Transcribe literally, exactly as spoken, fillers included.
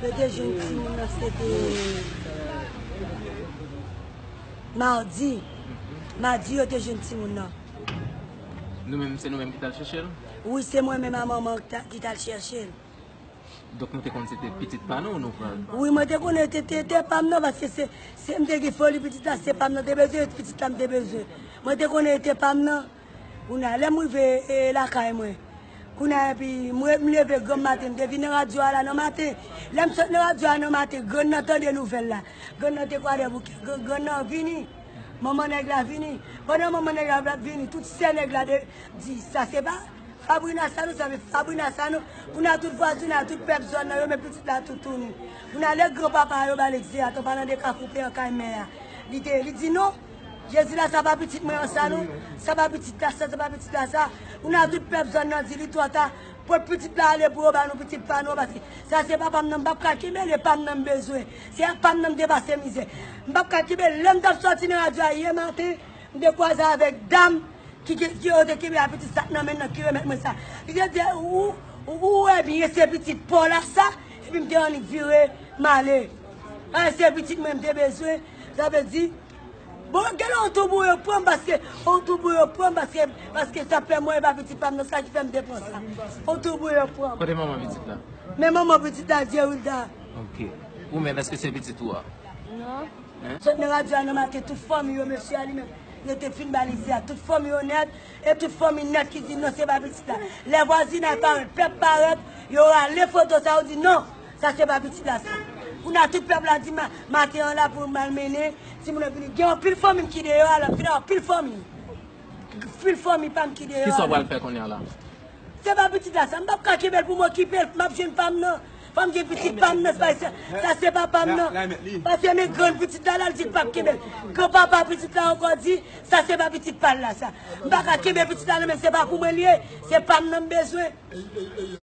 Yo te jwenn timoun nan, se te madi. Madi, yo te jwenn timoun nan. Nou menm, se nou menm ki t al chèche l? Wi, se mwen menm a manman ki t al chèche l. Donk, nou te konn se te pitit pa nou, nou pran? Wi, mwen te konnen te, te, te pa m nan, paske se, se m te gen foli pitit la, se pa m nan te bezwen, pitit la m te bezwen. Mwen te konnen te pa m nan. Kounye a, lè m rive e, lakay mwen, kounye a, epi mwen, m leve granm maten, m te vin nan radyo a la nan maten. Lè m sot nan radyo a nan maten, grann nan tande nouvèl la. Grann nan te Kwadèboukè, grann, grann nan vini. Manman nèg la vini. Pandan manman nèg la ap vini, tout sè nèg la de, di, sa se pa Fabrina Sanon, sa se Fabrina Sanon. Kounye a, tout vwazinay, tout pèp zòn nan, yo met pitit la toutouni. Kounye a, lè granpapa yo ba l egzeyat, an palan de Kafou Peyan kay mè a, li te, li di non. Jezi la, sa pa pitit mwen an sa non. Sa pa pitit la sa, sa pa pitit la sa. Kounye a, tout pèp zòn nan di li twò ta. Pot pitit la ale pou yo ba nou pitit pa nou an, paske sa se papa m nan, m p ap ka kenbe l, e pa m nan m bezwen. Se ak pa m nan m te pase mizè. M p ap ka kenbe l. Lè m t ap sòti nan radyo a yè maten, m te kwaze avèk dam ki, ki, ki yo te kenbe a pitit sa k nan men nan ki remèt mwen sa. Li te di, ou, ou, ou wè byen se pitit pa w la sa, epi m te annik vire m ale. A, se pitit mwen m te bezwen, sa vle di, bon, gen yon toubou yo pran m paske, yon toubou yo pran m paske, paske sa fè mwen e pa pitit pa m nan, sa ki fè m te pran sa. Yon toubou yo pran m. Kote manman pitit la? Men manman pitit la, Gerulda. Ok. Ou menm, èske se pitit ou a? Non. Sot nan radyo a nan maten, tout fanmi yo, mesye a li menm, yo te fin balize a. Tout fanmi yo nèt, e tout fanmi nèt ki di non, se pa pitit la. Lè vwazinay parèt, pèp parèt, yo rale foto sa, yo di non, sa se pa pitit la sa. Kounye a tout pèp la di ma, maten an la pou malmennen, timoun yo vini. Gen anpil fanmi m ki deyò a la, m fin anpil fanmi. Anpil fanmi pa m ki deyò a la. Kisa w pral fè kounye a la? Se pa pitit la sa, m p ap ka kenbe l pou m okipe l, m ap jwenn pa m nan. Fò m gen pitit pa m nan, sa, sa se papa m nan. Paske men grann pitit la, la, l di l p ap kenbe l. Granpapa pitit la ankò di, sa se pa pitit pa l la sa. M pa ka kenbe pitit la nan men, se pa pou mwen li ye, se pa m nan m bezwen.